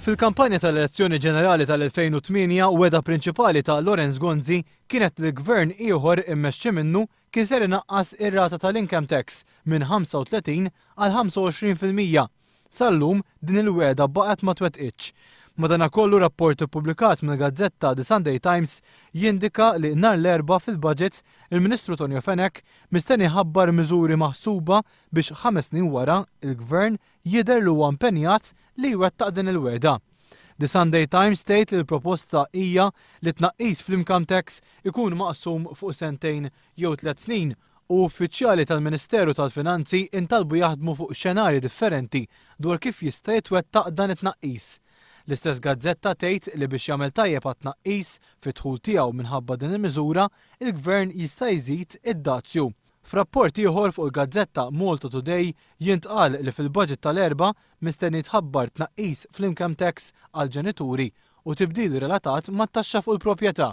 Fil-kampanja tal-elezzjoni ġenerali tal-2008 wegħda prinċipali ta' Lawrence Gonzi kienet li gvern ieħor immexxi minnu kien ser inaqqas ir-rata tal-income tax minn 35 għal 25%. Sal-lum din il-wegħda baqgħet ma twettqitx. Madanakollu, rapport ippubblikat mill-gazzetta The Sunday Times jindika li nhar l-Erbgħa fil-budget il-Ministru Tonio Fenech mistenni jħabbar miżuri maħsuba biex 5 snin wara il-gvern jidher li huwa impenjat li jwettaq din il-wegħda. The Sunday Times tgħid li l-proposta hija li tnaqqis fl-income tax ikun maqsum fuq sentejn jew 3 snin u uffiċjali tal-Ministeru tal-Finanzi intalbu jaħdmu fuq xenarji differenti dwar kif jista' jitwettaq dan it-tnaqqis. L-istess gazzetta tgħid li biex jagħmel tajjeb għat-tnaqqis fid-dħul tiegħu minħabba din il-miżura, il-gvern jista' jżid id-dazju. F'rapport ieħor fuq il-gazzetta Malta Today jintqal li fil-budget tal-Erbgħa mistenni tħabbar tnaqqis fl-income tax għal ġenituri u tibdil relatat mat-taxxa fuq il-proprjetà.